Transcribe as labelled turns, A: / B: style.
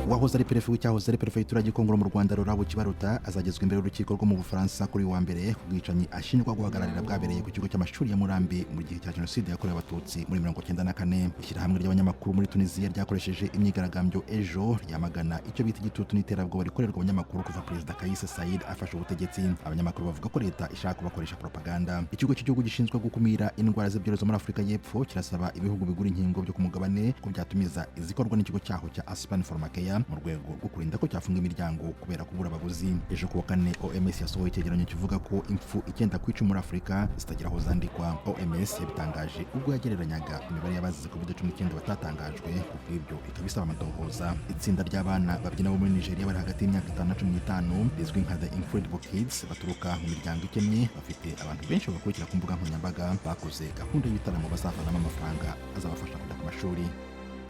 A: Uwahoze ari perefe w'icyahoze ari perefegitura ya Gikongoro mu Rwanda, Laurent Bucyibaruta, azagezwa imbere y'urukiko rwo mu Bufaransa kuri uyu wa mbere ku bwicanyi ashinjwa guhagararira bwabereye ku kigo cy'amashuri ya Murambi mu gihe cya Jenoside yakorewe Abatutsi muri 94. Ishyirahamwe ry'abanyamakuru muri Tunisiya ryakoresheje imyigaragambyo ejo ryamagana icyo bita igitutu n'iterabwoba rikorerwa abanyamakuru kuva Perezida Kais Saied afashe ubutegetsi. Abanyamakuru bavuga ko leta ishaka kubakoresha propaganda. Ikigo cy'igihugu gishinzwe gukumira indwara z'ibyorezo muri Afurika y'Epfo kirasaba ibihugu bigura inkingo byo ku mugabane ko byatumiza izikorwa n'ikigo cyaho cya Aspen Pharmacare mu rwego rwo kurinda ko cyafunga imiryango kubera kubura abaguzi. Ejo kuwa kane, OMS yasohoye icyegeranyo kivuga ko impfu 9 ku icumi muri Afurika zitagira aho zandikwa. OMS yabitangaje ubwo yagereranyaga imibare y'abazize COVID-19 batatangajwe, ku bw'ibyo ikaba isaba amatohoza. Itsinda ry'abana babyina bo muri Nigeria bari hagati y'imyaka 5 na 15 rizwi nka The Incredible Kids, baturuka mu miryango ikennye, bafite abantu benshi babakurikira ku mbuga nkoranyambaga, bakoze gahunda y'ibitaramo bazavanamo amafaranga azabafasha kujya ku mashuri.